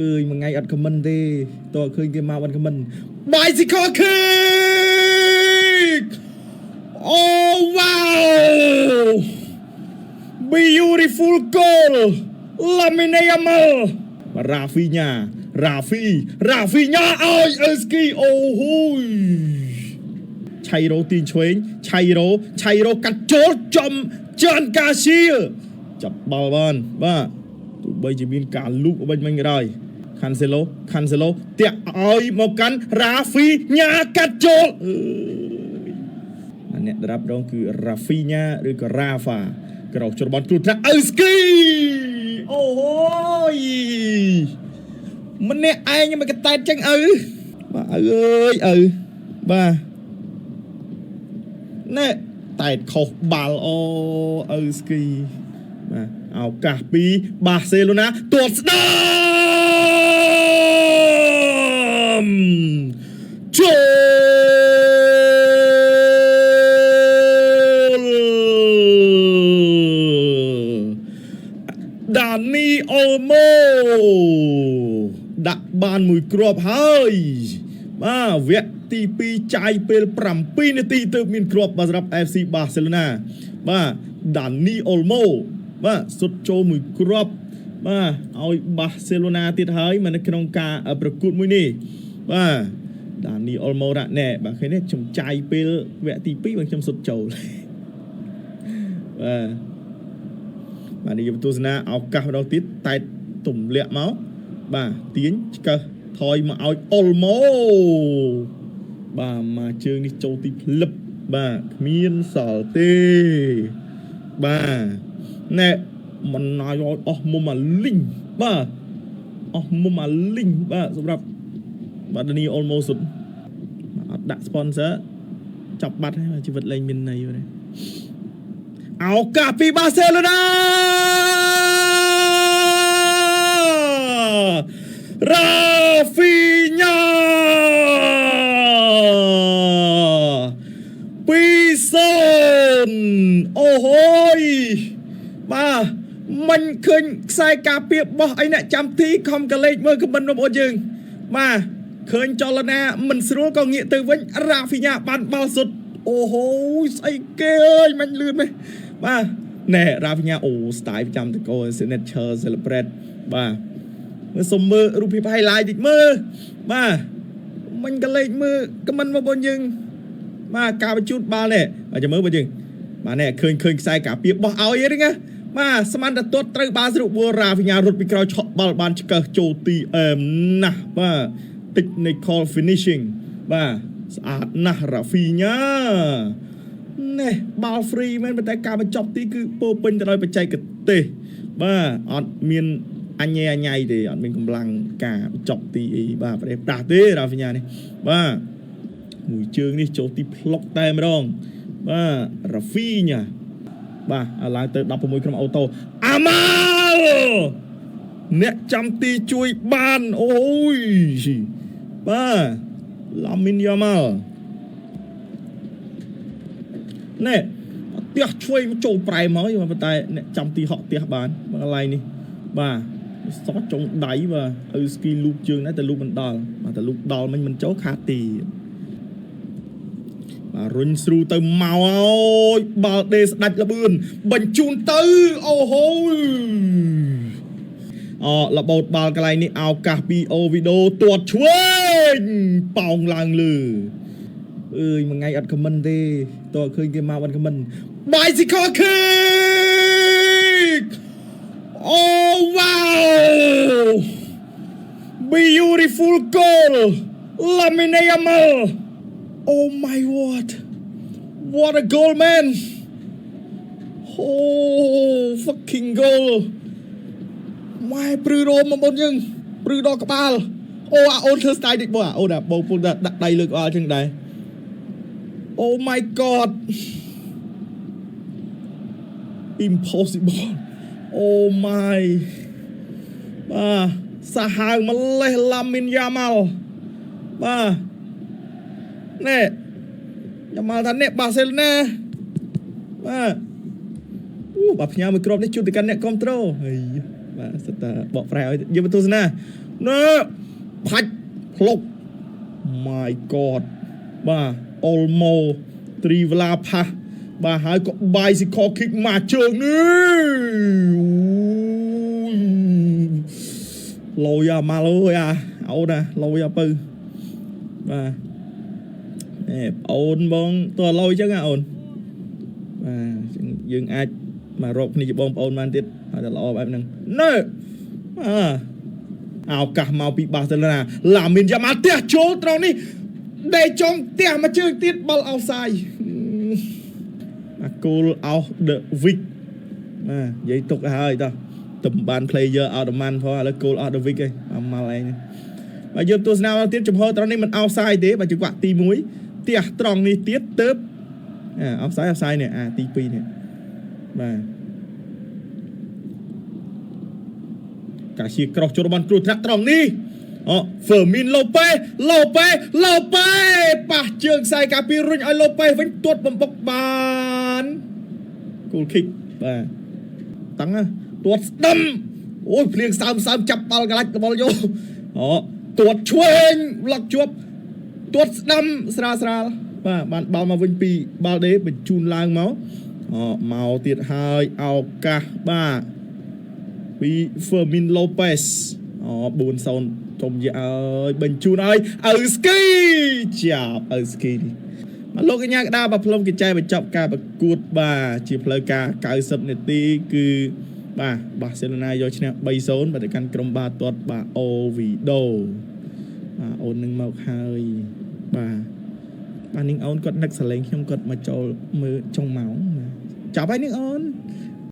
អើយមួយថ្ងៃអត់ comment ទេតើឃើញគេមកអត់ comment Bicycle kick. Oh wow, beautiful goal, Lamine Yamal. រ៉ាហ្វីញ៉ារ៉ាហ្វីរ៉ាហ្វីញ៉ាឲ្យអឺស្គីអូហូយឆៃរ៉ូទាញឆ្វេងឆៃរ៉ូឆៃរ៉ូកាត់ចូលចំចាន់កាស៊ីចាប់បាល់បានបាទទោះបីជាមានការលូកបាញ់មិញក៏ដោយខាន់សេឡូខាន់សេឡូតាក់ឲ្យមកកាន់រ៉ាហ្វីញ៉ាកាត់ចូលអើយអ្នកដរាប់ដងគឺរ៉ាហ្វីញ៉ាឬក៏រ៉ាហ្វាក្រោកច្របន់គ្រោះថ្នាក់អឺស្គីអូហូយម្នាក់ឯងមិនកតែតចឹងឪបាទឪអើយឪបាទណែតែតខុសបាល់អូឪស្គីបាទឱកាសពីបាសេឡូណាទាត់ស្ដាមចូលដានីអូម៉ូដាក់បានមួយគ្រាប់ហើយបាទវគ្គទី2ចាយពេល7នាទីទើបមានគ្រាប់បាទសម្រាប់ FC Barcelona បាទដានីអូលម៉ូបាទសុទ្ធចូលមួយគ្រាប់បាទឲ្យបាសេឡូណាទៀតហើយមកនៅក្នុងការប្រកួតមួយនេះបាទដានីអូលម៉ូរ៉ាណែបាទឃើញទេខ្ញុំចាយពេលវគ្គទី2បាទខ្ញុំសុទ្ធចូលបាទបាទនេះយើងទស្សនាឱកាសម្ដងទៀតតែទម្លាក់មកបាទទាញឆ្កឹះថយមកឲ្យអូលម៉ូបាទមកជើងនេះចូលទីផ្លឹបបាទគ្មានសល់ទេបាទណែមិនណាយឲ្យអស់មុំអាលីងបាទអស់មុំអាលីងបាទសម្រាប់បាទដានីអូលម៉ូសុតអត់ដាក់ sponsor ចាប់បាត់ហើយជីវិតលែងមានន័យទេឱកាសពីបាសេឡូណារ៉ាហ្វីញ៉ា2-0អូហូយបាទមិនឃើញខ្សែការពារបោះអីអ្នកចាំទីខំកលេចមើលខមមិនបងប្អូនយើងបាទឃើញចលនាមិនស្រួលក៏ងាកទៅវិញរ៉ាហ្វីញ៉ាបានបាល់សុទ្ធអូហូយស្អីគេអើយមិនលឿនមែនបាទណែរ៉ាហ្វីញ៉ាអូ style ប្រចាំតកោ signature celebrate បាទមើលសុំមើលរូបភាព highlight តិចមើលបាទមិញកលេចមើលខមមិនបងប្អូនយើងបាទការបញ្ជូនបាល់នេះបាទចាំមើលបងយើងបាទនេះឃើញឃើញខ្សែការពារបោះឲ្យហ្នឹងណាបាទស្មានតែទាត់ត្រូវបាល់ស្រុកវរ៉ាវិញ្ញារត់ពីក្រោយឆក់បាល់បានឆ្កឹះចូលទីអែមណាស់បាទ technical finishing បាទស្អាតណាស់រ៉ាហ្វីញ៉ានេះបាល់ free មែនប៉ុន្តែការបញ្ចប់ទីគឺពោពេញទៅដោយបច្ចេកទេសបាទអត់មានអញញ៉ៃអញញ៉ៃទេអត់មានកម្លាំងការបញ្ចប់ទីអីបាទប្រេះប្រាស់ទេរ៉ាហ្វីញ៉ានេះបាទមួយជើងនេះចូលទីផ្លុកតែម្ដងបាទរ៉ាហ្វីញ៉ាបាទឡើងទៅ16ក្រុមអូតូអាម៉ាល់អ្នកចាំទីជួយបានអូយបាទឡាមីនយ៉ាម៉ាល់ណែផ្ទះឆ្វេងមកចូលប្រែមកប៉ុន្តែអ្នកចាំទីហក់ផ្ទះបានមកកន្លែងនេះបាទសតចុងដៃបាទឪស្គីលូកជើងដែរតែលូកមិនដល់បាទតែលូកដល់មិញមិនចូលខាតទីបាទរុញស្រូទៅមកអើយបាល់ដេស្ដាច់លបឿនបញ្ជូនទៅអូហូយអរបូតបាល់កន្លែងនេះឱកាសពីអូវីដូទាត់ឆ្វេងប៉ោងឡើងលើអើយមួយថ្ងៃអត់ខមមិនទេតើឃើញគេមកអត់ខមមិន Bicycle kick. Oh wow, beautiful goal, Lamine Yamal. Oh my word, what a goal, man. Oh fucking goal. ម៉ែព្រឺរោមបងប្អូនយើងព្រឺដល់ក្បាលអូអាអូនធ្វើ style តិចបងអាអូនអាបងពូដាក់ដៃលើក្បាលចឹងដែរ Oh my God, impossible. Oh my បាទសាហាវម្លេះឡាមីនយ៉ាម៉ាល់បាទណែយ៉ាម៉ាល់ថាអ្នកបាសេឡូណាបាទអូបាទផ្ញើមួយគ្រាប់នេះជូនទៅកាន់អ្នកគ្រប់ត្រូលហើយ បាទសិតតាបកប្រែឲ្យយើងបន្ទស្សនាណែផាច់ផ្លុក my god បាទ Olmo Trivela pass បាទហើយក៏ bicycle kick មកជើងនេះលយអាម៉ាល់អើយអាអូនណាលយអាពៅបាទអេអូនបងតើលយចឹងអូនបាទយើងអាចមករកគ្នាជាបងប្អូនបានទៀតហើយតែល្អបែបហ្នឹងណែបាទឱកាសមកពីបាសេឡូណាឡាមីនយ៉ាម៉ាល់ទះចូលត្រង់នេះដេចុងទះមកជើងទៀតបាល់អោសាយអា goal of the week បាទនិយាយទុកឲ្យហើយតោះទំបាន player អត់បានផងឥឡូវ goal of the week ឯងអាម៉ាល់ឯងបាទយើងទស្សនាមកទៀតចំហត្រង់នេះមិន offside ទេបាទចង្វាក់ទី1ទះត្រង់នេះទៀតទៅអា offside offside នេះអាទី2នេះបាទកាសៀក្រោះចូលរបស់គ្រោះថ្នាក់ត្រង់នេះអូហ្វឺមីនឡូប៉េឡូប៉េឡូប៉េប៉ះជើងខ្សែការពីរុញឲ្យឡូប៉េវិញទាត់បំបុកបាន goal kick បាទតឹងទាត់ស្ដាំអូយភ្លៀងសើមសើមចាប់បាល់កលាច់បល់យោអូទាត់ឆ្វេងប្លុកជាប់ទាត់ស្ដាំស្រាលស្រាលបាទបានបាល់មកវិញពីបាល់ដេបញ្ជូនឡើងមកអូមកទៀតហើយឱកាសបាទពី Fermin Lopez អូ4-0ចំយាឲ្យបញ្ជូនឲ្យឪស្គីចាប់ឪស្គីនេះបាទលោកកញ្ញាកដាបាទផ្លុំគេចែបញ្ចប់ការប្រកួតបាទជាផ្លូវការ90នាទីគឺបាទបាសេឡូណាយកឈ្នះ3-0បាទទៅកាន់ក្រុមបាល់ទាត់បាទអូវីដូបាទអូននឹងមកហើយបាទបាទនាងអូនគាត់នឹកសលេងខ្ញុំគាត់មកចូលមើលចុងម៉ោងបាទចាប់ហើយនាងអូន